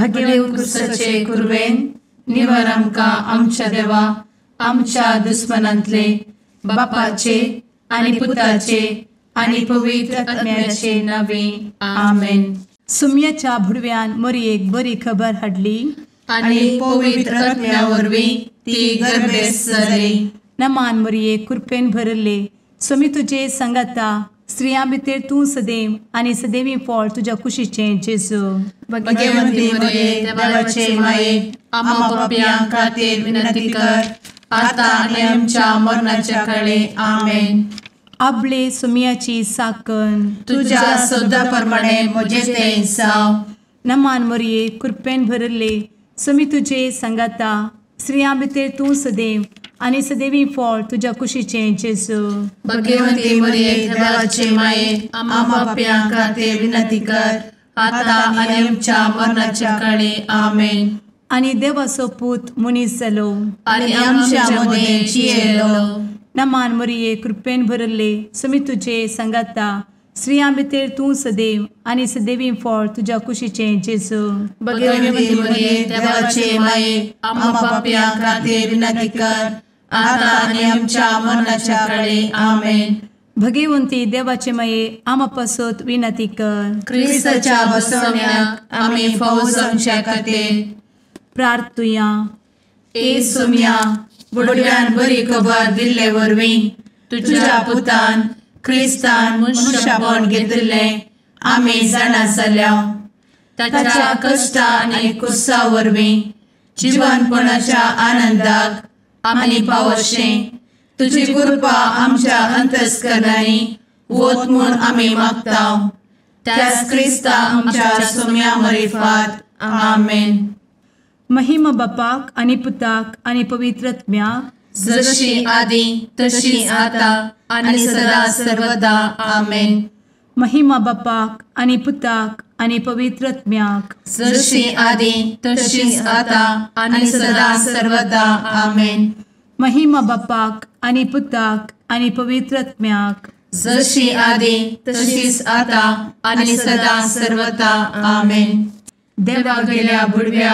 भगेव कुरवेन निवर आमकां आमच्या देवा आमच्या दुस्मनांतले बापाचे आनी पुताचे आनी पवित्र आत्म्याचे नावे आमेन. सुम्याच्या भुडव्यान मोरयेक बरी खबर हाडली आनी पवित्र आत्म्या वरवीं ती गर्भेस्त जाली. नमान मोरये, कृपेन भरले, स्वामी तुजे संगाता, स्त्रियां भितर तूं सदैव आनी सदैवी फळ तुज्या कुशीचें जेजू. भगवंती मोरये, देवाचे माये, आम्हा पापयां खातीर विनंती कर आता आनी आमच्या मरणाच्या काळे. आमेन. आपले सुम्याची साकन तुज्या सदा प्रमाणे म्हजें तें जावं. नमान मोरये, कृपेन भरले, स्वामी तुजे संगाता, स्त्रियां भितर तूं सदैव आनी सदैवी फळ तुज्या कुशीचें जेजू. भगवंती मोरये, देवाचे माये, आम्हा पापयां खातीर विनंती कर आता आनी आमच्या मरणाच्या काळे. आमेन. आनी देवाचो पूत मनीस जालो आनी आमच्या मदें जियेलो. नमान मोरये, कृपेन भरले, स्वामी तुजे संगाता, स्त्रियां भितर तूं सदैव आनी सदैवी फळ तुज्या कुशीचें जेजू. भगवंती मोरये, देवाचे माये, आम्हा पापयां खातीर विनंती कर आता आनी आमच्या मरणाच्या काळे. आमेन. भगवंती देवाचे माये, आम्हा पासत विनंती कर. क्रिस्ताच्या बसवण्याक आमी फावो जावच्या खातीर प्रार्थुया. ए सुम्या, बुडव्यान बरी खबर दिल्ले वरवीं तुज्या पुतान क्रिस्तान मनशापण घेतिल्लें आमी जाणा जाल्या. ताच्या कश्टा आनी कुसा वरवीं जिवनपणाच्या आनंदाक आमी पावशें तुजी कृपा आमच्या अंतस्करणांनी वत म्हूण आमी मागता. त्याच क्रिस्ता आमच्या सुम्या मरिफात. आमेन. महिमा बापाक आनी पुताक आनी पवित्र आत्म्याक, जशी आदी तशी आता आनी सदा सर्वदा. आमेन. महिमा बापाक आनी पुताक आनी पवित्र आत्म्याक, जशी आदी तशी आता आनी सदा सर्वदा. आमेन. महिमा बापाक आनी पुताक आनी पवित्र आत्म्याक, जशी आदी तशीच आता आनी सदा सर्वदा. आमेन. देवा गेल्या बुडव्या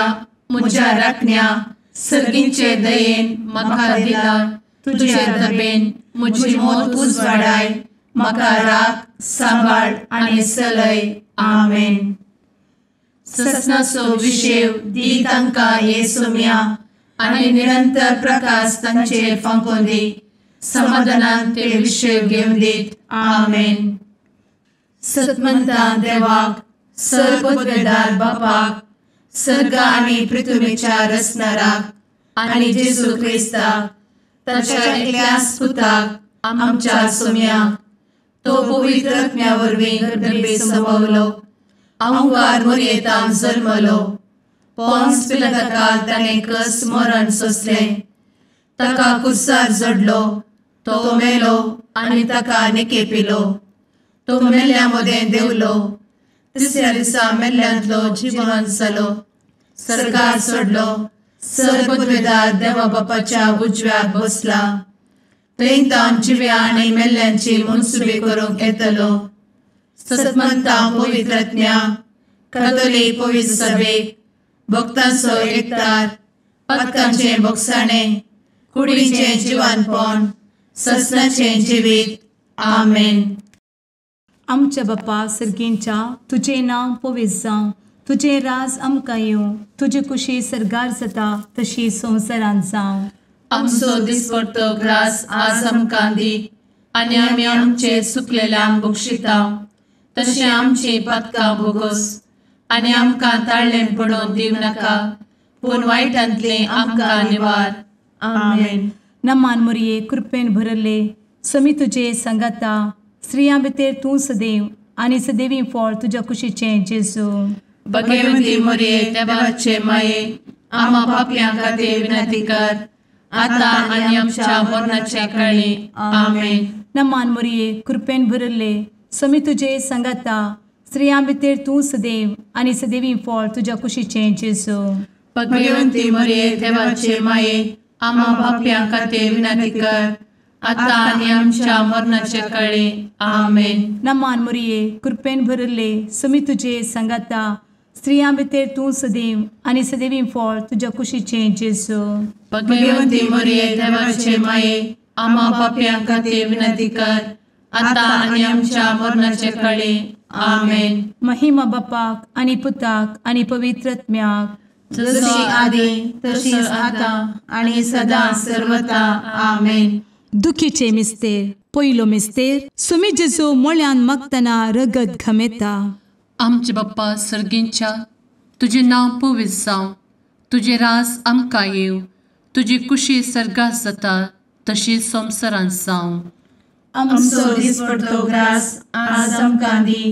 म्हज्या राखण्या सर्गींचे दयेन म्हाका दिला तुजे दबेन म्हजी मोत उजवाडाय, म्हाका राख सांबाळ आनी सलय. आमेन. ससनाचो विशेव दी तांकां हे सुम्या आनी निरंतर प्रकाश तांचेर फांकोवन दी, समाधानान ते विशेव घेवन दीत. आमेन. सतमंता देवाक, सर्वपदवेदार बापाक, सर्ग आनी पृथ्वीच्या रचणाराक आनी जेजू क्रिस्ताक ताच्या एकल्याच पुताक आमच्या सुम्याक, तो पवित्र आत्म्या वरवीं गर्भे संभवलो, अहंकार मोरयेतान जल्मलो, पोन्स पिलाताकाल ताणें कस मरण सोंसलें, ताका कुर्सार जडलो, तो मेलो आनी ताका निकेपिलो, तो मेल्ल्या मदें देंवलो, तिसऱ्या दिसा मेल्ल्यांतलो जिवन जालो, सर्गार सोडलो, सर्वपदवेदार देवा बापाच्या उजव्याक बसला, थंय तावन जिव्या आनी मेल्ल्यांची मनसुबी करूंक येतलो. सतमंता पवित्र आत्म्या, कातोलीक पवित्र सभेक, भक्तांचो एकतार, पातकांचें भोगसाणें, कुडीचें जिवानपण, ससनाचें जिवीत. आमेन. आमच्या बापा सर्गींच्या, तुजें नांव पवित्र जावं, तुजें राज आमकां येवं, तुजी कुशी सर्गार जाता तशी संवसारांत जावं. आमचो दिसपडतो ग्रास आज आमकां दी आनी आमी आमचे सुकलेल्यांक बक्षिता तशें आमची पातकां भोगोस आनी आमकां ताळ्ळें पडोवन दिवं नाका, पूण वायटांतलें आमकां निवार. आमेन. नमान मोरये, कृपेन भरले, स्वामी तुजे संगाता, स्त्रियां भितर तूं सदैव आनी सदैवी फळ तुज्या कुशीचें जेजू. भगवंती मोरये, देवाचे माये, आम्हा पापयां खातीर विनंती कर आता आनी आमच्या मरणाच्या काळी. आमेन. नमान मोरये, कृपेन भरले, स्वामी तुजे संगाता, स्त्रियां भितर तूं सदैव आनी सदैवी फळ तुज्या कुशीचें जेजू. भगवंती मोरये, देवाचे माये, आम्हा पापयां खातीर विनंती कर आता आनी आमच्या मरणाच्या काळी. आमेन. नमान मोरये, कृपेन भरले, स्वामी तुजे संगाता, स्त्रियां भितर तूं सदैव आनी सदैवी फळ तुज्या कुशीचें जेजू. भगवंती मरिये देवाचे माये, आम्हा पापयां खातीर विनंती कर, आतां आनी आमच्या मरणाचे कळे. आमेन. महिमा बापाक आनी पुताक आनी पवित्र आत्म्याक, जशी आदी तशीच आतां आनी सदां सर्वता. आमेन. दुखीचे मिस्तेर. पयलो मिस्तेर, सुमी जेजू मोळ्यान मागतना रगत घमेता. आमचे बाप्पा सर्गींच्या, तुजें नांव पवित्र जावं, तुजें रास आमकां येवं, तुजी कुशी सर्गात जाता तशी संवसारांत जावं. आमचो दिसपडतो ग्रास आज आमकां दी,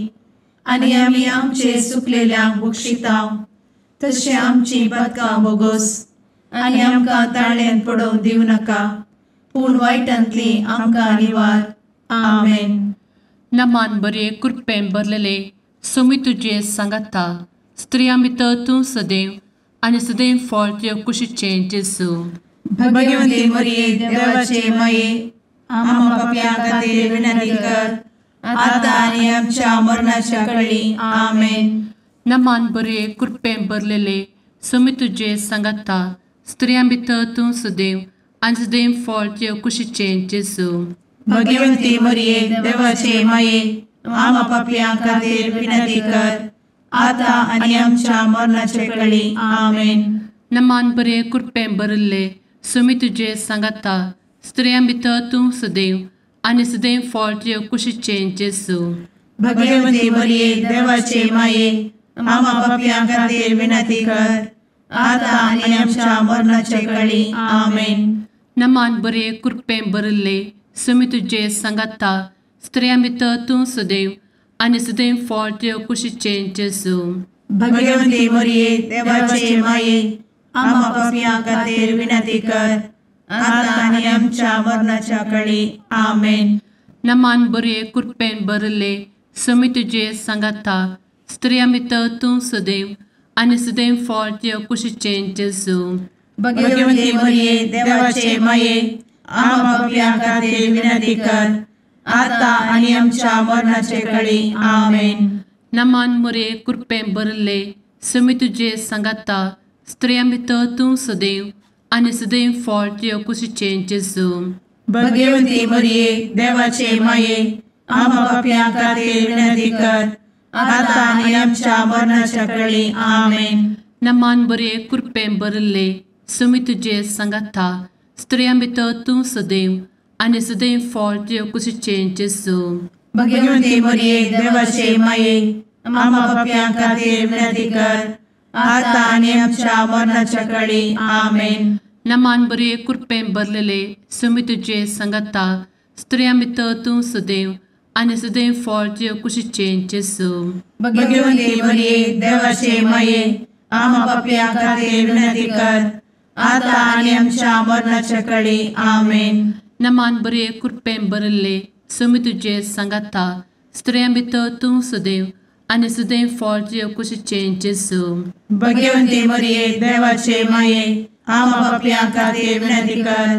आनी आमी आमचे सुकलेल्यांक बक्षिता तशें आमची पातकां बोगोस, आनी आमकां ताळ्यान पडोवंक दिवं नाका, पूण वायटांतली आमकां निवार. आमेन. नमान बरे कृपेन भरलेले सोमी तुजे सांगाता, स्त्रियां भितर तूं सदैव आनी सदैव फळ तुज्या कुशीचें जेजू. भगवंती मरिये देवाचे माये, आम्हा पापयां खातीर विनंती कर, आतां आनी आमच्या मरणाच्या कळी. आमेन. नमान बरे कृपेन भरलेले सोमी तुजे सांगाता, स्त्रियां भितर तूं सदैव आनी सदैव फळ तुज्या कुशीचें जेजू. भगवंती मरिये देवाचे माये, आम्हा पापयां खातीर विनंती कर, आतां आनी आमच्या मरणाचे कळी. आमेन. नमान बरे कृपेन भरिल्ले सोमी तुजे सांगाता, स्त्रियां भितर तूं सदैव आनी सदैव फळ तुज्या कुशीचें जेजू. भगवंती मरिये देवाचे माये, आम्हा पापयां खातीर विनंती कर, आतां आनी आमच्या मरणाचे कळी. आमेन. नमान बरे कृपेन भरिल्ले सोमी तुजे सांगाता, स्त्रियां भितर तूं सदैव आनी सदैव फळ तुज्या कुशीचें जेजू. भगवंती मरिये देवाचे माये, आम्हा पापयां खातीर विनंती कर, आतां आनी आमच्या मरणाच्या कळी. आमेन. नमान बरे कृपेन भरिल्ले सोमी तुजे सांगाता, स्त्रियां भितर तूं सदैव आनी सदैव फळ तुज्या कुशीचें जेजू. भगवंती मरिये देवाचे माये, आम्हा पापयां खातीर विनंती कर, आतां आनी आमच्या मरणाचे कळी. आमेन. नमान मरिये कृपेन भरिल्ले सोमी तुजे सांगाता, स्त्रियां भितर तूं सदैव आनी सदैव फळ तुज्या कुशीचें जेजू. भगवंती मरिये देवाचे माये, आम्हा पापयां खातीर विनंती कर, आतां आनी आमच्या मरणाच्या कळी. आमेन. नमान बरे कृपेन भरिल्ले सोमी तुजे सांगाता, स्त्रियां भितर तूं सदैव आनी सदैव फळ तुज्या कुशीचें जेजू. भगवंती मरिये देवाचे माये, आम्हा पापयां खातीर विनंती कर, आतां आनी आमच्या मरणाच्या कळी. आमेन. नमान बरे कृपेन भरलेले सोमी तुजे सांगाता, स्त्रियां भितर तूं सदैव आनी सदैव फळ तुज्या कुशीचें जेजू. भगवंती मरिये देवाचे माये, आम्हा पापयां खातीर विनंती कर, आतां आनी आमच्या मरणाच्या कळी. आमेन. नमान बरे कृपेन भरिल्ले सोमी तुजे सांगाता, स्त्रियां भितर तूं सदैव आनी सदैव फळ तुज्या कुशीचें जेजू. भगवंती मरिये देवाचे माये, आम्हा पापयां खातीर विनंती कर,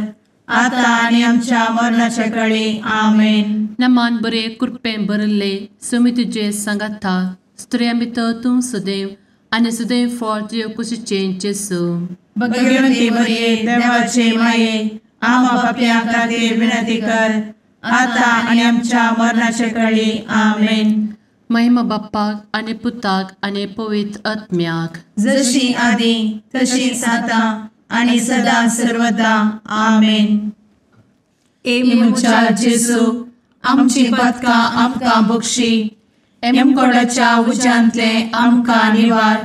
आतां आनी आमच्या मरणाच्या कळी. आमेन. नमान बरे कृपेन भरिल्ले सोमी तुजे सांगाता, स्त्रियां भितर तूं सदैव आनी सदैव फळ तुज्या कुशीचें जेजू. भगवंती मरिये देवाचे माये, आम्हा पापयां खातीर विनंती कर, आतां आनी आमच्या मरणाचे कळी. आमेन. महिमा बाप्पाक आनी पुताक आनी पवित्र आत्म्याक, जशी आदी तशीच आतां आनी सदां सर्वदा. आमेन. ए म्हज्या जेजू, आमची पातकां आमकां बक्षी, एमकोडाच्या उज्यांतले आमकां निवार,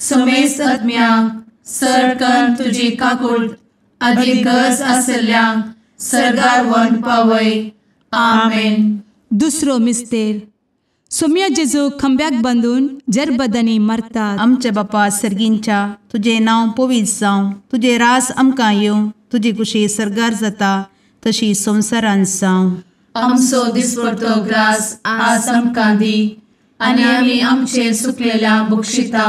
समेस्त आत्म्यांक सर तुजी काकूट आदी गरज आसल्ल्यांक सर्गार व्हरून पावय. आमेन. दुसरो मिस्तेर, सोम्या जेजू खंब्याक बांदून जरबदांनी मारतात. आमच्या बापा सर्गींच्या, तुजें नांव पवित्र जावं, तुजें रास आमकां येवं, तुजी कुशी सर्गार जाता तशी संवसारांत जावं. आमचो दिसपडतो ग्रास आज आमकां दी, आनी आमी आमचे सुकलेल्या बक्षिता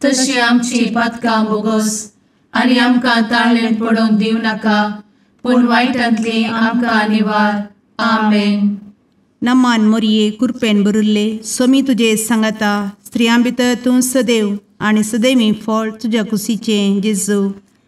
तशी आमची पातकां बोगोस, आनी आमकां ताळ्ळेन पडोवंक दिवं नाका, पूण वायटांतली आमकां निवार. आमेन. नमान मोरये कृपेन भरिल्ले, स्वामी तुजे सांगाता, स्त्रियां भितर तूं सदैव आनी सदैवी फळ तुज्या कुशीचें जेजू।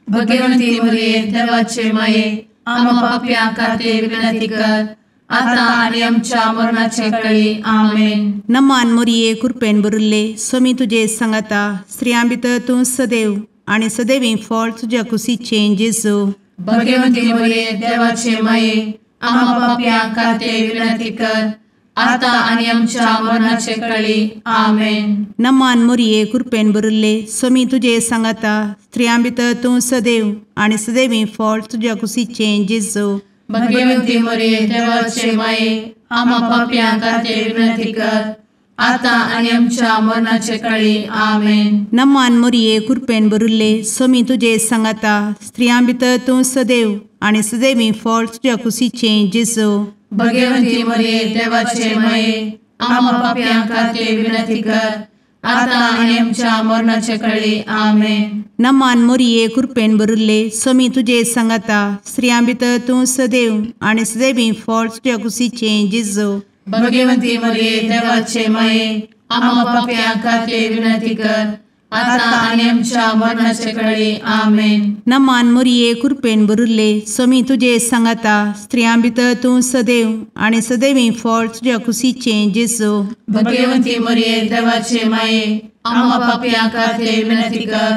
भगवंती मरिये देवाचे माये आम्हा पाप्यां खातीर विनंती कर आता आनी आमच्या मरणाचे वेळी। आमेन। नमान मोरये कृपेन भरिल्ले स्वामी तुजे सांगाता स्त्रियां भितर तूं सदैव आनी सदैवी फळ तुज्या कुशीचें जेजू। भगवंती मरिये देवाचे माये आम्हा पाप्यां खातीर विनंती कर आता आनी आमच्या मरणाचे वेळी। आमेन। नमान मोरये कृपेन भरिल्ले स्वामी तुजे सांगाता स्त्रियां भितर तूं सदैव आनी सदैवी फळ तुज्या कुशीचें जेजू। भगवंती मरिये देवाचे माये आम्हा पाप्यां खातीर विनंती कर आता आनी आमच्या मरणाचे वेळी। आमेन। नमान मोरये कृपेन भरिल्ले स्वामी तुजे सांगाता स्त्रियां भितर तूं सदैव आनी सदैवी फळ तुज्या कुशीचें जेजू। भगवंती मरिये देवाचे माये आम्हा पाप्यां खातीर विनंती कर आता आनी आमच्या मरणाचे वेळी। आमेन। नमान मोरये कृपेन भरिल्ले स्वामी तुजे सांगाता स्त्रियां भितर तूं सदैव आनी सदैवी फळ तुज्या कुशीचें जेजू। भगवंती मरिये देवाचे माये आम्हा पाप्यां खातीर विनंती कर आता आनी आमच्या मरणाचे वेळी। आमेन। नमान मोरये कृपेन भरिल्ले स्वामी तुजे सांगाता स्त्रियां भितर तूं सदैव आनी सदैवी फळ तुज्या कुशीचें जेजू। भगवंती मरिये देवाचे माये आम्हा पाप्यां खातीर विनंती कर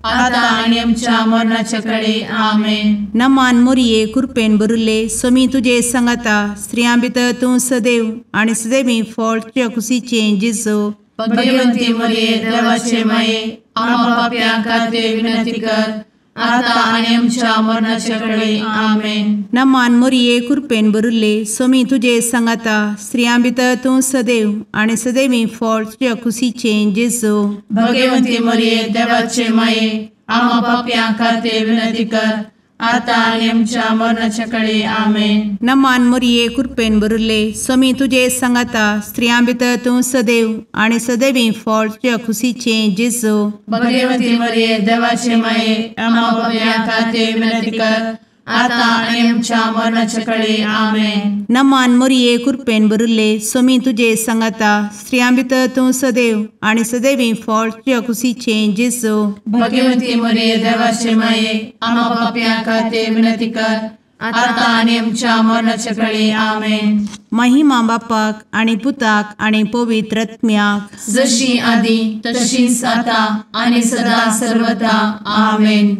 आता आनी आमच्या मरणाचे वेळी। आमेन। नमान मोरये कृपेन भरिल्ले स्वामी तुजे सांगाता स्त्रियां भितर तूं सदैव आनी सदैवी फळ तुज्या कुशीचें जेजू। भगवंती मरिये देवाचे माये आम्हा पाप्यां खातीर विनंती कर आता आनी आमच्या मरणाचे वेळी। आमेन। नमान मोरये कृपेन भरिल्ले स्वामी तुजे सांगाता स्त्रियां भितर तूं सदैव आनी सदैवी फळ तुज्या कुशीचें जेजू। भगवंती मरिये देवाचे माये आम्हा पाप्यां खातीर विनंती कर आता आनी आमच्या मरणाचे वेळी। आमेन। नमान मोरये कृपेन भरिल्ले स्वामी तुजे सांगाता स्त्रियां भितर तूं सदैव आनी सदैवी फळ तुज्या कुशीचें जेजू। भगवंती मरिये देवाचे माये आम्हा पाप्यां खातीर विनंती कर आता आनी आमच्या मरणाचे वेळी। आमेन। नमान मोरये कृपेन भरिल्ले स्वामी तुजे सांगाता स्त्रियां भितर तूं सदैव आनी सदैवी फळ तुज्या कुशीचें जेजू। भगवंती मरिये देवाचे माये आम्हा पाप्यां खातीर विनंती कर आता आनी आमच्या मरणाचे वेळी। आमेन। महिमा बापाक आनी पुताक आनी पवित्र आत्म्याक जशी आदी तशीच आता आनी सदा सर्वदा। आमेन।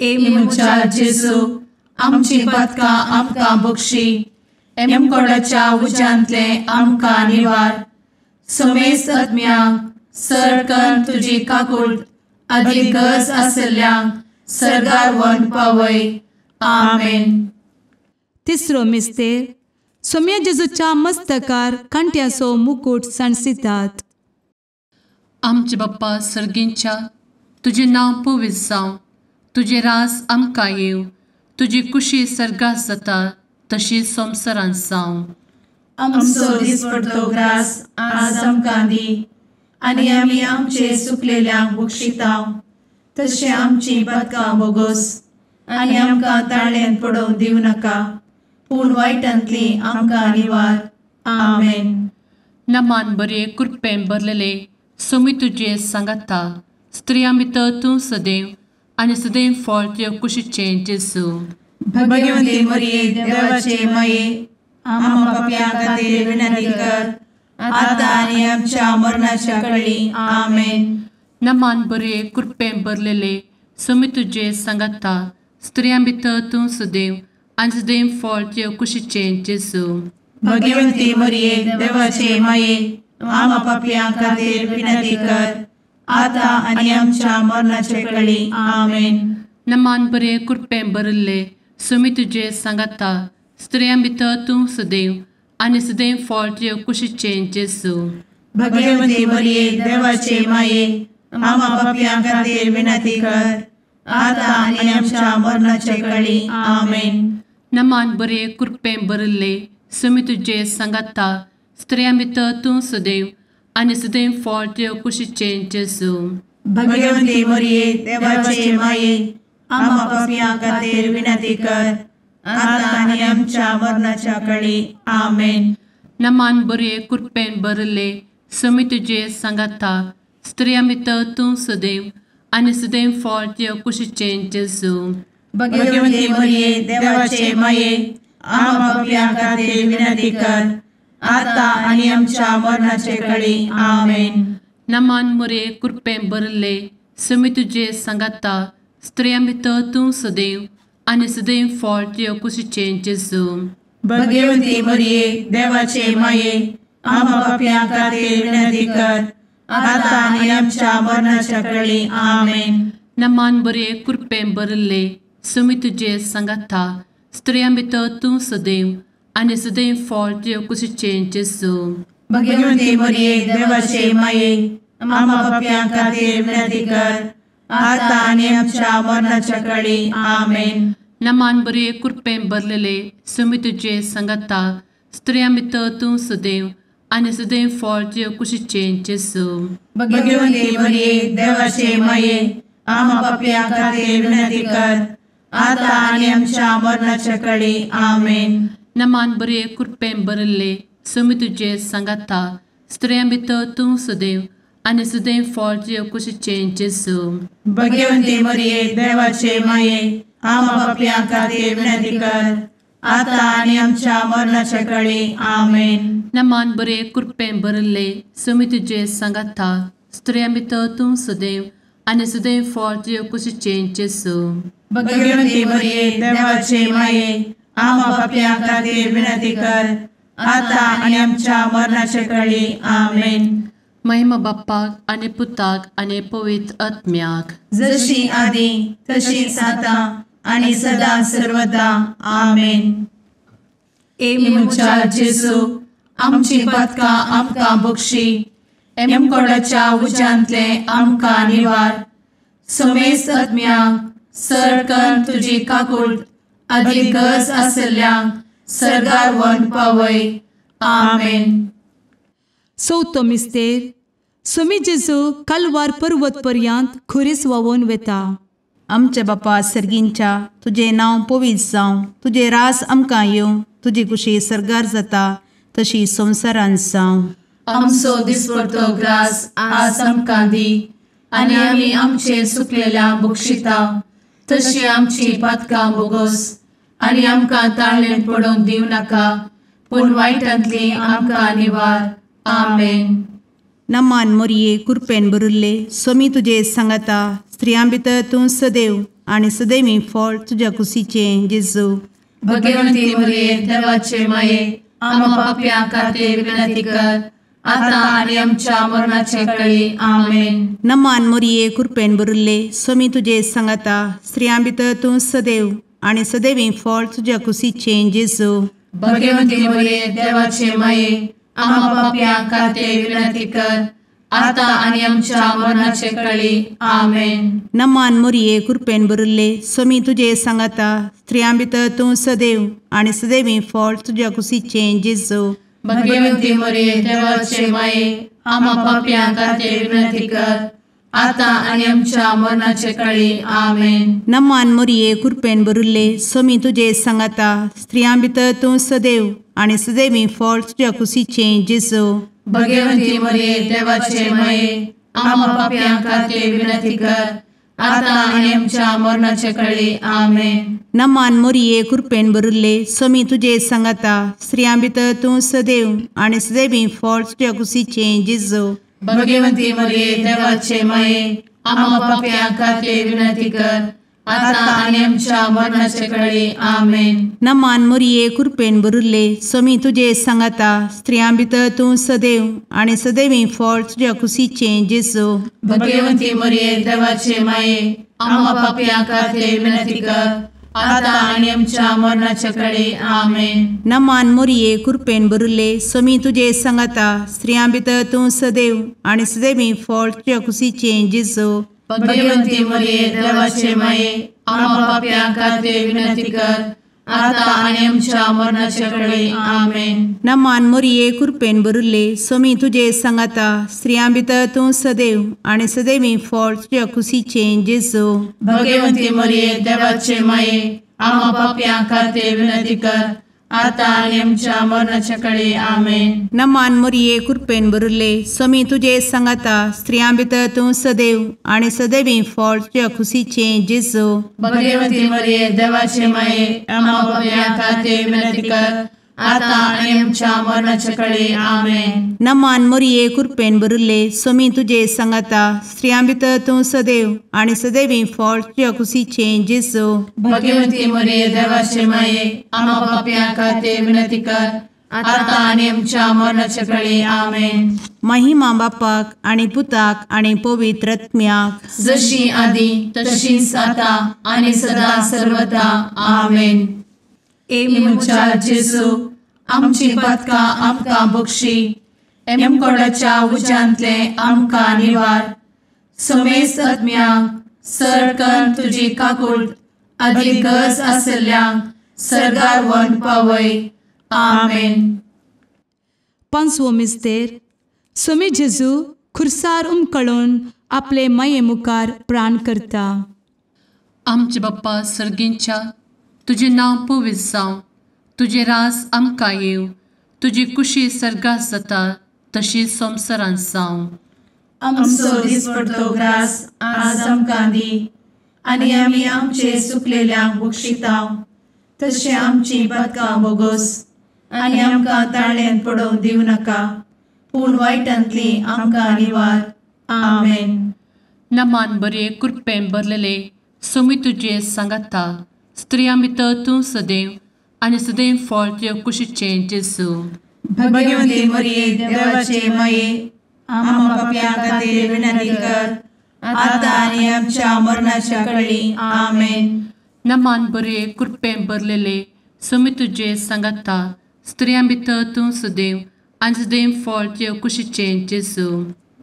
ए म्हज्या जेजू आमची पातकां आमकां बक्षी एमकोडाच्या उज्यांतले आमकां निवार समेस्त आत्म्यांक सरकन तुजी काकूट आदी गरज आशिल्ल्यांक सर्गार व्हरून पावय। आमेन। तिसरो मिस्तेर सोम्या जेजूच्या मस्तकार कांट्याचो मुकूट सांडसितात। आमचे बाप्पा सर्गींच्या तुजें नांव पवित्र जावं, तुजें राज आमकां येवं, तुजी कुशी सर्गात जाता तशी संवसारांत जावं। आमचो दिसपडतो ग्रास आज आमकां दी आनी आमी आमचे सुकलेल्यांक बक्षिता तशें आमची पातकां बोगोस आनी आमकां ताळ्यान पडोवंक दिवं नाका पूण वायटांतली आमकां निवार। आमेन। नमान बरे कृपेन भरलेले स्वामी तुजे सांगाता स्त्रियां भितर तूं सदैव आनी सदैव फळ तुज्या कुशीचें जेजू। भगवंती मरिये देवाचे माये आम्हा पाप्यां खातीर विनंती कर आता आनी आमच्या मरणाच्या वेळी। आमेन। नमान बरे कृपेन भरलेले स्वामी तुजे सांगाता स्त्रियां भितर तूं सदैव आनी सदैव फळ तुज्या कुशीचें जेजू। भगवंती मरिये देवाचे माये आम्हा पाप्यां खातीर विनंती कर आता आनी आमच्या मरणाचे वेळी। आमेन। नमान बरे कृपेन भरिल्ले स्वामी तुजे सांगाता स्त्रियां भितर तूं सदैव आनी सदैव फळ तुज्या कुशीचें जेजू। भगवंती मरिये देवाचे माये आम्हा पाप्यां खातीर विनंती कर आता आनी आमच्या मरणाचे वेळी। आमेन। नमान बरे कृपेन भरिल्ले स्वामी तुजे सांगाता स्त्रियां भितर तूं सदैव आनी सदैव फळ तुज्या कुशीचें जेजू। भगवंती मरिये देवाचे माये आम्हा पाप्यां खातीर विनंती कर आता आनी आमच्या मरणाच्या वेळी। आमेन। नमान बरे कृपेन भरिल्ले समी तुजे सांगाता, स्त्रियां भितर तूं सदैव आनी सदैव फळ तुज्या कुशीचें जेजू। भगवती मरिये देवाचे माये, आम्हा पाप्यां खातीर विनंती कर, आता आनी आमच्या मरणाचे कळी। आमेन। नमान मोरये, कृपेन भरिल्ले, समी तुजे सांगाता, स्त्रियां भितर तूं सदैव आनी सदैव फळ तुज्या कुशीचें जेजू। भगवती मरिये देवाचे माये, आम्हा पाप्यां खातीर विनंती कर, आता आनी आमच्या मरणाच्या कळी। आमेन। नमान बरे, कृपेन भरिल्ले, समी तुजे सांगाता, स्त्रियां भितर तूं सदैव आनी सदैव फळ तुज्या कुशीचें जेजू। भगवती मरिये देवाचे माये, आम्हा पाप्यां खातीर विनंती कर, आता आनी आमच्या मरणाच्या कळी। आमेन। नमान बरे, कृपेन भरिल्ले, समी तुजे सांगाता, स्त्रियां भितर तूं सदैव आनी सदैव फळ तुज्या कुशीचें जेजू। भगवती मरिये देवाचे माये, आम्हा पाप्यां खातीर विनंती कर, आता आनी आमच्या मरणाच्या कळी। आमेन। नमान बरे, कृपेन भरिल्ले, समी तुजे सांगाता, स्त्रियां भितर तूं सदैव आनी सदैव फळ तुज्या कुशीचें जेजू। भगवती मरिये देवाचे माये, आम्हा पाप्यां खातीर विनंती कर, आता आनी आमच्या मरणाच्या कळी। आमेन। नमान बरे, कृपेन भरिल्ले, समी तुजे सांगाता, स्त्रियां भितर तूं सदैव आनी सदैव फळ तुज्या कुशीचें जेजू। भगवती मरिये देवाचे माये, आम्हा पाप्यां खातीर विनंती कर, आता आनी आमच्या मरणाच्या कळी। आमेन। महिमा बाप्पाक आनी पुताक आनी पवित्र आत्म्याक, जशी आदी तशीच आता आनी सदा सर्वदा। आमेन। ए म्हज्या जेजू, आमची पातकां आमकां बक्षी, एमकोडाच्या उज्यांतले आमकां निवार, समेस्त आत्म्यांक सरकन तुजी काकूट आदी गरज आसल्ल्यांक सर्गार व्हरून पावय। आमेन। चवथो मिस्तेर, स्वामी जेजू कालवार पर्वत पर्यंत खुरीस व्हांवून वेता। आमच्या बापा सर्गींच्या, तुजें नांव पवित्र जावं, तुजें राज आमकां येवं, तुजी कुशी सर्गार जाता तशी संवसारांत जावं। आमचो दिसपडतो ग्रास आज आमकां दी, आनी आमी आमचे सुकलेल्या बक्षिता तशी आमची पातकां बोगोस, आनी आमकां ताळेन पडोवंक दिवं नाका, पूण वायटांतली आमकां निवार। आमेन। नमान मोरये, कृपेन भरिल्ले, स्वामी तुजे सांगाता, स्त्रियां भितर तूं सदैव आनी सदैवी फळ तुज्या कुशीचें जेजू। भगवती मरिये देवाचे माये, आम्हा पाप्यां खातीर विनंती कर, आता आनी आमच्या मरणाचे कळी। आमेन। नमान मोरये, कृपेन भरिल्ले, स्वामी तुजे सांगाता, स्त्रियां भितर तूं सदैव आनी सदैवी फळ तुज्या कुशीचें जेजू। भगवती मरिये देवाचे माये, आम्हा पाप्यां खातीर विनंती कर, आता आनी आमच्या मरणाचे कळी। आमेन। नमान मोरये, कृपेन भरिल्ले, स्वामी तुजे सांगाता, स्त्रियां भितर तूं सदैव आनी सदैवी फळ तुज्या कुशीचें जेजू। भगवती मरिये देवाचे माये, आम्हा पाप्यां खातीर विनंती कर, आता आनी आमच्या मरणाचे कळी। आमेन। नमान मोरये, कृपेन भरिल्ले, स्वामी तुजे सांगाता, स्त्रियां भितर तूं सदैव आनी सदैवी फळ तुज्या कुशीचें जेजू। भगवती मरिये देवाचे माये, आम्हा पाप्यां खातीर विनंती कर, आता आनी आमच्या मरणाचे कळी। आमेन। नमान मोरये, कृपेन भरिल्ले, स्वामी तुजे सांगाता, स्त्रियां भितर तूं सदैव आनी सदैवी फळ तुज्या कुशीचें जेजू। भगवती मरिये देवाचे माये, आम्हा पाप्यां खातीर विनंती कर, आता आनी आमच्या मरणाचे कळी। आमेन। नमान मोरये, कृपेन भरिल्ले, स्वामी तुजे सांगाता, स्त्रियां भितर तूं सदैव आनी सदैवी फळ तुज्या कुशीचें जेजू। भगवती मरिये देवाचे माये, आम्हा पाप्यां खातीर विनंती कर, आता आनी आमच्या मरणाचे कळी। आमेन। नमान मोरये, कृपेन भरिल्ले, स्वामी तुजे सांगाता, स्त्रियां भितर तूं सदैव आनी सदैवी फळ तुज्या कुशीचें जेजू। भगवती मरिये देवाचे माये, आम्हा पाप्यां खातीर विनंती कर, आता आनी आमच्या मरणाचे कळी। आमेन। नमान मोरये, कृपेन भरिल्ले, स्वामी तुजे सांगाता, स्त्रियां भितर तूं सदैव आनी सदैवी फळ तुज्या कुशीचें जेजू। भगवती मरिये देवाचे माये, आम्हा पाप्यां खातीर विनंती कर, आतां आनी आमच्या मरणाच्या कळे आमेन. नमान मोरये कृपेन भरिल्ले स्वामी तुजे सांगाता स्त्रियां भितर तूं सदैव आनी सदैवी फळ तुज्या खुशीचें जेजू. भगवती मरिये देवाचे माये आम्हा पाप्यां खातीर विनंती कर आतां आनी आमच्या मरणाच्या कळे आमेन. नमान मोरये कृपेन भरिल्ले स्वामी तुजे सांगाता स्त्रियां भितर तूं सदैव आनी सदैवी फळ तुज्या खुशीचें जेजू. भगवती मरिये देवाचे माये आम्हा पाप्यां खातीर विनंती कर आतां आनी आमच्या मरणाच्या कळे आमेन. महिमा बापाक आनी पुताक आनी पवित्र आत्म्याक जशी आदी तशीच आतां आनी सदा सर्वदा आमेन. ए म्हज्या जेजू आमची पातकां आमकां बक्षी एमकोडाच्या उज्यांतले आमकां निवार समेस्त आत्म्यांक सरकन तुजी काकूट आदी गरज आशिल्ल्यांक सर्गार व्हरून पावय आमेन. पांचवो मिस्तेर स्वामी जेजू खुर्सार उमकळून आपले माये मुखार प्राण करता. आमचे बाप्पा सर्गींच्या तुजें नांव पवित्र जावं, तुजें राज आमकां येवं, तुजी कुशी सर्गात जाता तशी संवसारांत जावं. आमचो दिसपडतो ग्रास आज आमकां दी आनी आमी आमचे चुकलेल्यांक बक्षिता तशें आमची पातकां बोगोस आनी आमकां ताळ्यांत पडोवंक दिवं नाका पूण वायटांतली आमकां निवार आमेन. नमान बरे कृपेन भरलेले स्वामी तुजे सांगाता स्त्रियां भितर तूं सदैव आनी सदैव फळ तुज्या कुशीचें जेजू. भगवती मरिये देवाचे माये आम्हा पाप्यां खातीर विनंती कर आतां आनी आमच्या मरणाच्या कळी आमेन. नमान बरे कृपेन भरलेले स्वामी तुजे सांगाता स्त्रियां भितर तूं सदैव आनी सदैव फळ तुज्या कुशीचें जेजू.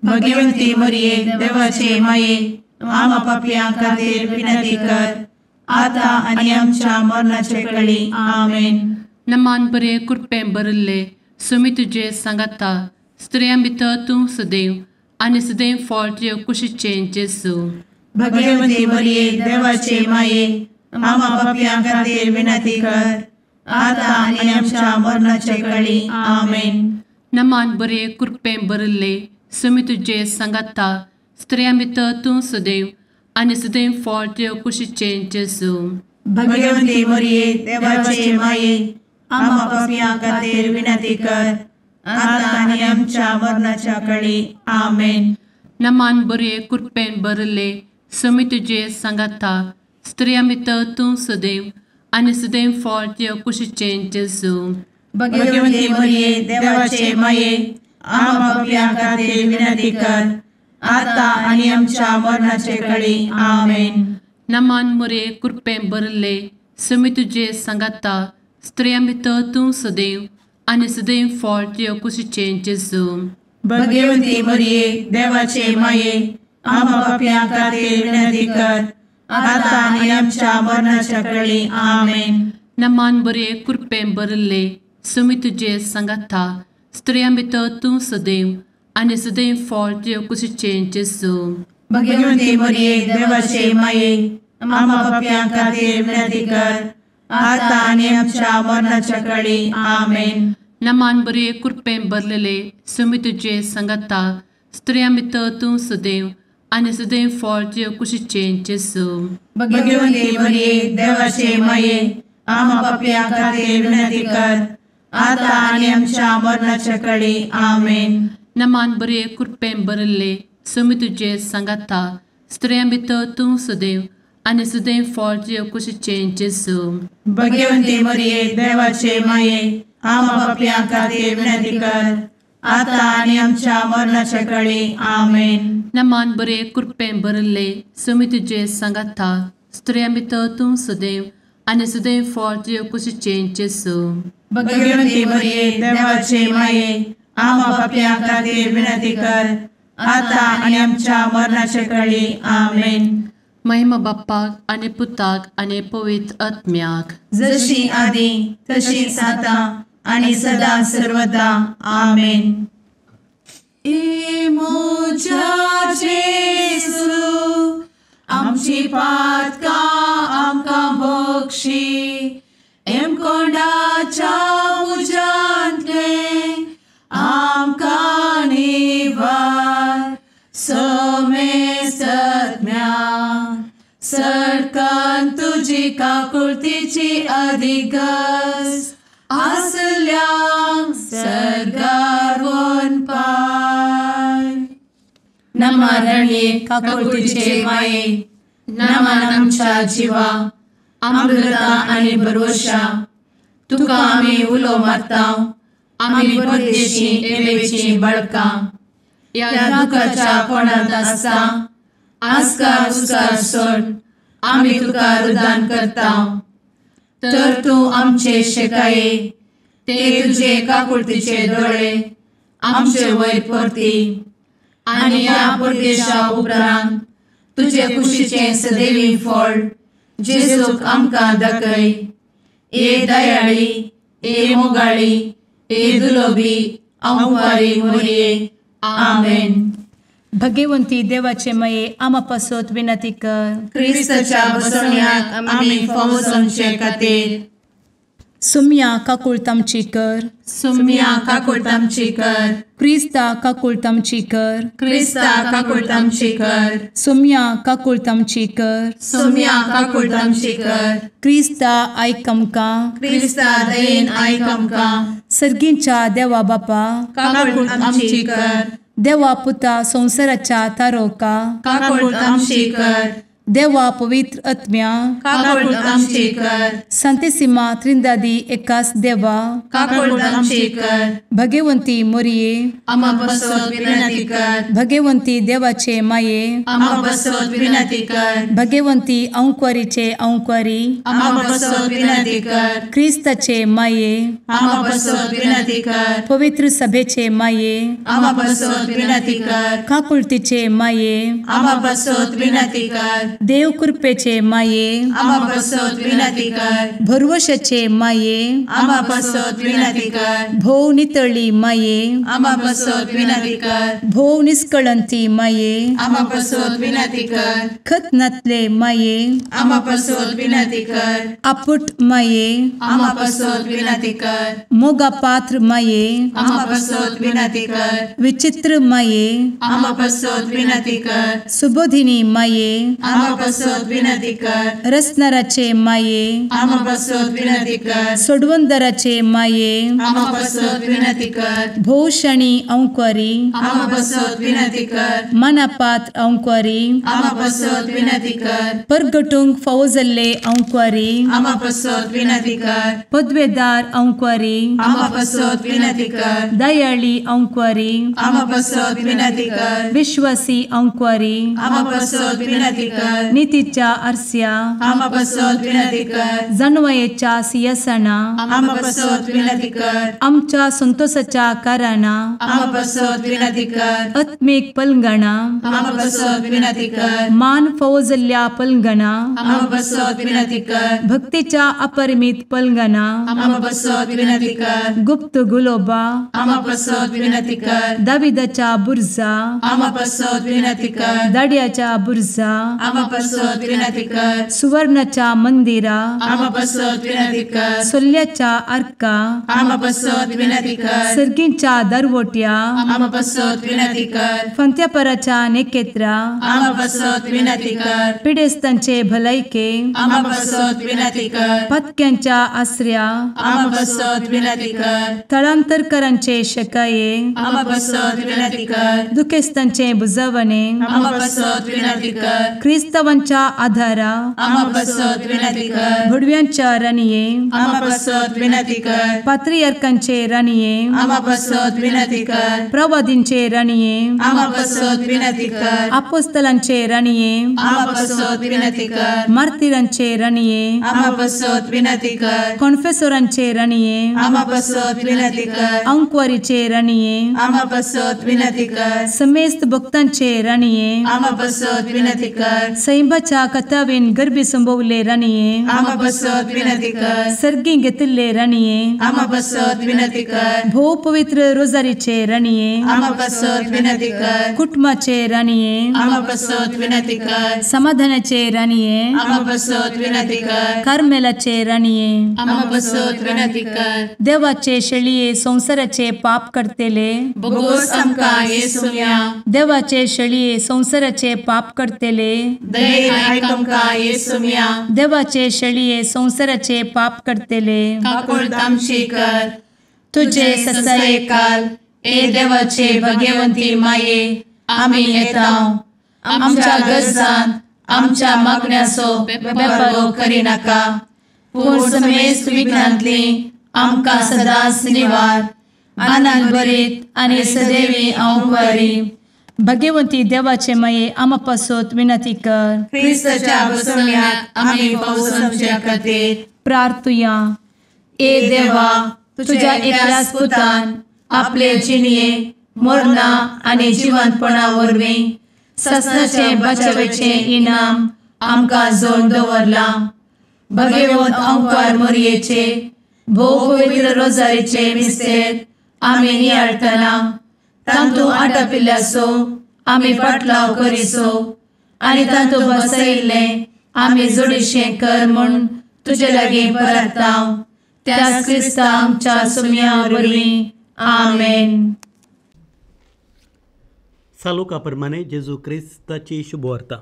भगवती मरिये देवाचे माये आम्हा पाप्यां खातीर विनंती कर आतां आनी आमच्या मरणाच्या कळी आमेन. नमान बरे कृपेन भरिल्ले स्वामी तुजे सांगाता स्त्रियां भितर तूं सदैव आनी सदैव फळ तुज्या कुशीचें जेजू. भगवती मरिये देवाचे माये आम्हा पाप्यां खातीर विनंती कर आतां आनी आमच्या मरणाच्या कळी आमेन. नमान बरे कृपेन भरिल्ले स्वामी तुजे सांगाता स्त्रियां भितर तूं सदैव आनी सदैव फळ तुज्या कुशीचें जेजू. भगवती मरिये देवाचे माये आम्हा पाप्यां खातीर विनंती कर आतां आनी आमच्या मरणाच्या कळी आमेन. नमान बरे कृपेन भरिल्ले स्वामी तुजे सांगाता स्त्रियां भितर तूं सदैव आनी सदैव फळ तुज्या कुशीचें जेजू. भगवती मरिये देवाचे माये आम्हा पाप्यां खातीर विनंती कर आतां आनी आमच्या मरणाचे कळी आमेन. नमान मरिये कृपेन भरिल्ले स्वामी तुजे सांगाता स्त्रियां भितर तूं सदैव आनी सदैव फळ तुज्या कुशीचें जेजू. भगवती मरिये देवाचे माये आम्हा पाप्यां खातीर विनंती कर आतां आनी आमच्या मरणाच्या कळी आमेन. नमान बरे कृपेन भरिल्ले स्वामी तुजे सांगाता स्त्रियां भितर तूं सदैव आनी सदैव फळ तुज्या कुशीचें जेजू. भगवती मरिये देवाचे माये आम्हा पाप्यां खातीर विनंती कर आतां आनी आमच्या मरणाच्या कळी आमेन. नमान बरे कृपेन भरलेले स्वामी तुजे सांगाता स्त्रियां भितर तूं सदैव आनी सदैव फळ तुज्या कुशीचें जेजू. भगवती मरिये देवाचे माये आम्हा पाप्यां खातीर विनंती कर आतां आनी आमच्या मरणाच्या कळी आमेन. नमान बरे कृपेन भरिल्ले स्वामी तुजे सांगाता स्त्रियां भितर तूं सदैव आनी सदैव फळ तुज्या कुशीचें जेजू. भगवती मरिये देवाचे माये आम्हा पाप्यां खातीर विनंती कर आतां आनी आमच्या मरणाच्या कळी आमेन. नमान बरे कृपेन भरिल्ले स्वामी तुजे सांगाता स्त्रियां भितर तूं सदैव आनी सदैव फळ तुज्या कुशीचें जेजू. भगवती मरिये देवाचे माये आम्हा पाप्यां खातीर विनंती कर आतां आनी आमच्या मरणाच्या कळी आमेन. महिमा बाप्पाक आनी पुताक आनी पवित्र आत्म्याक जशी आदी तशीच आतां आनी सदा सर्वदा आमेन. ए म्हज्या जेजू आमची पातकां आमकां बक्षी एमकोंडाच्या तुजी काकुळतीची अधिगस आसल्यांक सर्गार वनपाय. नमा रणये काकुळतीचे माये, नमन आमच्या जिवा, अमृता आनी भरवशा, तुका आमी उलो मारता, आमी परदेशी एवेची बळकां, ह्या दुखाच्या कोणांत आसता आस्कार उस्कार सोड आमी तुका रुदान करता. तर तूं आमचे शेकाये ते तुजे काकुळतीचे दोळे आमचे वयर परती आनी ह्या परदेशा उपरांत तुजे कुशीचें सदैवी फळ जेजूक आमकां दाखय. ए दयाळी, ए मोगाळी, ए दुलोबी अंवारी मोरये. आमेन. भगवंती देवाचे मये आमा पासत विनंती कर. क्रिस्ताच्या बसवण्याक आमी फावो जावचे खातीर. सुम्या काकुळट आमची कर. सुम्या काकुळट आमची कर. क्रिस्ता काकुळट आमची कर. क्रिस्ता काकुळट आमची कर. सुम्या काकुळट आमची कर. सुम्या काकुळट आमची कर. क्रिस्ता आयक आमकां. क्रिस्ता दयेन आयक आमकां. सर्गींच्या देवा बापा काकुळट आमची कर. देवा पुता संवसाराच्या तारोका काकुळट आमची कर. देवा पवित्र आत्म्या काकुळट आमची कर. संतेसिमा त्रिंदादी एकास देवा काकुळट आमची कर. भगवंती मोरये आमा पासत विनंती कर. भगवंती देवाचे माये आमा पासत विनंती कर. भगवंती अंकुरीचे अंकुरी आमा पासत विनंती कर. क्रिस्ताचे माये आमा पासत विनंती कर. पवित्र सभेचे माये आमा पासत विनंती कर. काकुळतीचे माये आमा पासत विनंती कर. देव कृपेचे माये आमा पासत विनंती कर. भरवशाचे माये आमा पासत विनंती कर. भोव नितळी माये आमा पासत विनंती कर. भोव निष्कळंती माये आमा पासत विनंती कर. खत नातले माये आमा पासत विनंती कर. आपुट माये आमा पासत विनंती कर. मोगा पात्र माये आमा पासत विनंती कर. विचित्र माये आमा पासत विनंती कर. सुबोधिनी माये आमा पासत विनंती कर. रसनाराचे माये आमा पासत विनंती कर. सोडवंदराचे माये आमा पासत विनंती कर. भोवशणी अंकुरी आमा पासत विनंती कर. मनापात्र अंकुरी आमा पासत विनंती कर. परगटूंक फावो जाल्ले अंकुरी आमा पासत विनंती कर. पदवेदार अंकुरी आमा पासत विनंती कर. दयाळी अंकुरी आमा पासत विनंती कर. विश्वासी अंकुरी आमा पासत विनंती कर. नितीच्या आरस्या आमा पासत विनंती कर. जानवयेच्या सिंहासना आमा पासत विनंती कर. आमच्या संतोषाच्या कारणा आमा पासत विनंती कर. आत्मीक पलंगणा आमा पासत विनंती कर. मान फावो जाल्ल्या पलंगणा आमा पासत विनंती कर. भक्तीच्या अपरिमित पलंगणा आमा पासत विनंती कर. गुप्त गुलोबा आमा पासत विनंती कर. दाविदाच्या बुर्जा आमा पासत विनंती कर. दाड्याच्या बुर्जा आमा पासत विनंती कर. सुवर्णाच्या मंदिरा आमा पासत विनंती कर. सोल्ल्याच्या आर्का आमा पासत विनंती कर. सर्गींच्या दरवट्या आमा पासत विनंती कर. फंत्यापराच्या नेकेत्रा आमा पासत विनंती कर. पिडेस्तांचे भलायके आमा पासत विनंती कर. पत्क्यांच्या आसऱ्या आमा पासत विनंती कर. थळांतरकरांचे शकाये आमा पासत विनंती कर. दुखेस्तांचे बुजवणे आमा पासत विनंती कर. क्रिस्तावांच्या आधारा आमा पासत विनंती कर. भुडव्यांच्या राणये आमा पासत विनंती कर. पात्रियार्कांचे राणये आमा पासत विनंती कर. प्रवादींचे राणये आमा पासत विनंती कर. आपोस्तलांचे राणये आमा पासत विनंती कर. मार्तिरांचे राणये आमा पासत विनंती कर. कॉन्फेसोरांचे राणये आमा पासत विनंती कर. अंकुवारीचे राणये आमा पासत विनंती कर. समेस्त भक्तांचे राणये आमा पासत विनंती कर. सैंबाच्या कथावेन गर्भी संभवले राणये आमा पासत विनंती कर. सर्गी घेतिल्ले राणये आमा पासत विनंती कर. भोव पवित्र रोजारीचे राणये आमा पासत विनंती कर. कुटुंबाचे राणये आमा पासत विनंती कर. समाधानाचे राणये आमा पासत विनंती कर. कार्मेलाचे राणये आमा पासत विनंती कर. देवाचे शेळये संवसाराचे पाप करतेले बोगोस आमकां येसुम्या देवाचे शेळये संवसाराचे पाप करतेले दयेन आयक आमकां येसुम्या। देवाचे शेळये संवसाराचे पाप करतले काकुळट आमची कर। तुजे ससायेकाल ए देवाचे भगवंती माये आमी येता आमच्या गरजान आमच्या मागण्याचो बेपर्वो करिनाका पूण समेस्त विघ्नांतली आमकां सदांच निवार। आनंद भरीत आनी सदैवी अंवकारी भगवंती देवाचे माये आमा पासत विनंती कर। क्रिस्ताच्या बसवण्याक आमी पावसाच्या खातीर प्रार्थुया। ए देवा तुझ्या एकल्याच पुतान आपले जिणये मरणा आनी जिवंतपणा वरवीं ससनाचे बचावेचे इनाम आमकां जोडून दवरलां। भगवंत अंकार मोरयेचे भोव पवित्र रोजारीचे मिस्तेर आमी नियाळटना तांतू आटापिल्ल्याचो आमी पाटलाव करिसो आनी तांतू बसयिल्लें आमी जोडीशें कर म्हूण तुजे लागीं परता त्याच क्रिस्ता आमच्या सुम्या वरवीं आमेन। सालुका प्रमाणे जेजू क्रिस्ताची शुभवार्ता।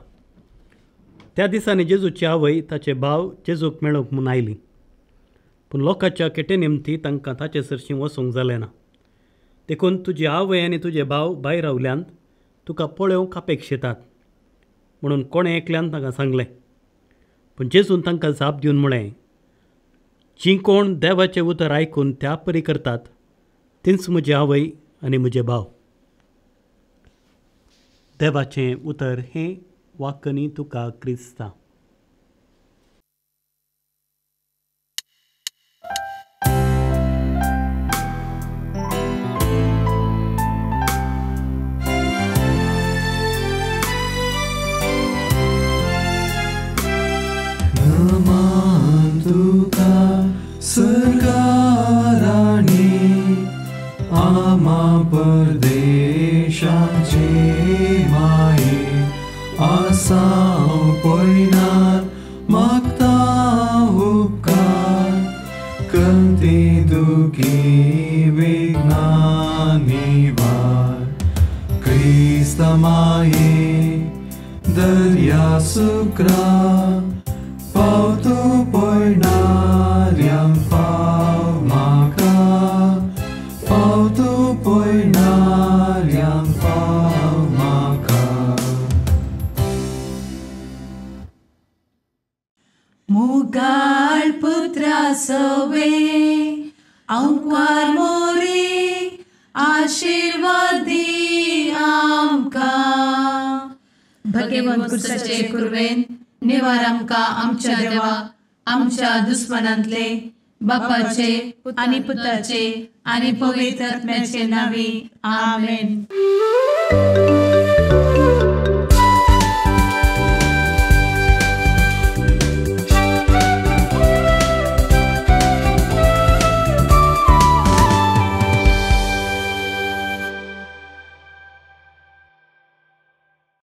त्या दिसांनी जेजूची आवय ताचे भाव जेजूक मेळूंक म्हूण आयली, पूण लोकांच्या केटे निमती तांकां ताचे सरशीं वचूंक जालें ना। देखून तुजी आवय आनी तुजे भाव भायर रावल्यान तुका पळोवंक अपेक्षितात म्हणून कोणें एकल्यान तांकां सांगलें। पूण जेजून तांकां जाप दिवन म्हळें, जीं कोण देवाचें उतर आयकून त्या परी करतात तींच म्हजी आवय आनी म्हजे भाव। देवाचें उतर हें वाकनी तुका क्रिस्ता। नमन तुका सर्गाराणी आमा परदेशाचे माये आसाव पयनार मागता उपकार कंती दुखी विघ्ना निवार। क्रिस्त माये दर्या सुक्रा पावतो पयणाऱ्यांक पाव म्हाका पावतो पयणाऱ्यांक पाव म्हाका। मुगाळ पुत्रा सवे अंकार मोरे आशीर्वादी आमकां। भगवंत कुर्साचे कुर्वेन निवार आमकां आमच्या देवा आमच्या दुस्मनांतले बापाचे आनी पुताचे आनी पवित्र आत्म्याचे नांवी आमेन।